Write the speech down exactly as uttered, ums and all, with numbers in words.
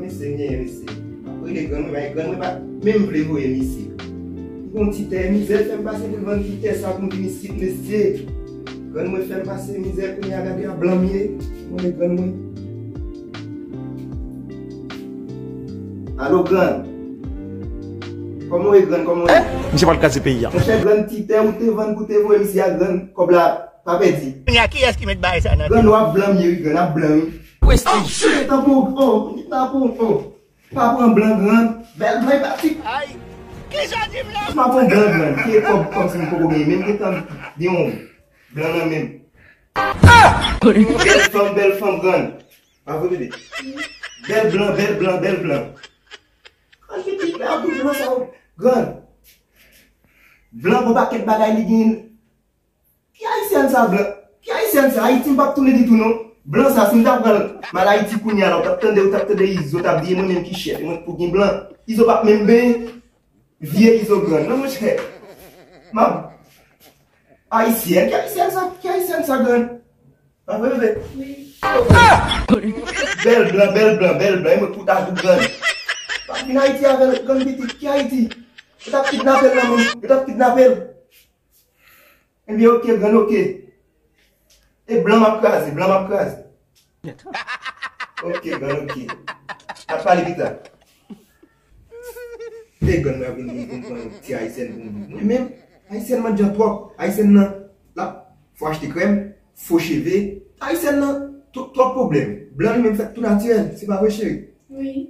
Mesye, m genyen, mesye. M ap rele grann mwen, bay grann mwen pa menm vle voye m isit. Li gon ti tè, mizè l fè m pase pou l vann ti tè sa pou m vin isit, mesye. Grann mwen fè m pase mizè, kounye a gade a blan m ye. Mwen e grann mwen. Alo, grann. Kòman w ye, grann? Kòman w ye? Misye pral kraze peyi a. Monchè, grann, ti tè ou te vann pou te voye misye a, grann, kòb la pa pèdi. Kounye a, kiyès ki met bagay sa nan tèt? Grann, w ap blan m ye, wi, grann, ap blan, wi. Prestige. Tanpou, oh, tanpou, oh. Pa pran blan, grann. Bèl blan, e pa ti. Ay, ki jan di blan? Pa pran blan, grann. Ki e kòb kòmsi m poko genyen. Menm gentan gen yon blan nan men m. Bèl fanm, bèl fanm, grann. Pa vre, bebe? Bèl blan, bèl blan, bèl blan. Grann, pitit la, ap blan sa, grann. Blan, gon pakèt bagay li gen. Ki ayisyèn sa, blan? Ki ayisyèn sa? Ayiti, m p ap tounen ditou, non. Blan sa, si m ta pran l, m al Ayiti kounye a la, ou t ap tande, ou t ap tande Izo t ap di, e mwen menm ki chèf, e mwen k pou gen blan. Izo p ap menm benyen. Vye Izo, grann. Non, monchè. M ap, ayisyèn, ki ayisyèn sa? Ki ayisyèn sa, grann? Pa vre, bebe? Wi. Bèl blan, bèl blan, bèl blan. E mwen k pou ta tou, grann. Pa vin Ayiti avè l, grann, pitit. Ki Ayiti? Yo t ap kidnape l nan men m. Yo t ap kidnape l. Ebyen, oke, grann, oke. E blan m ap kraze, blan m ap kraze. Oke, grann, oke. N ap pale pita. E grann, mwen ap vin, vin pran yon ti ayisyèn pou mwen. Mwen menm, ayisyèn nan djan twòp. Ayisyèn nan, l ap fò achte krèm, fo cheve. Ayisyèn nan, twòp, twòp pwoblèm. Blan li menm fèt tou natirèl. Se pa vre, cheri? Wi.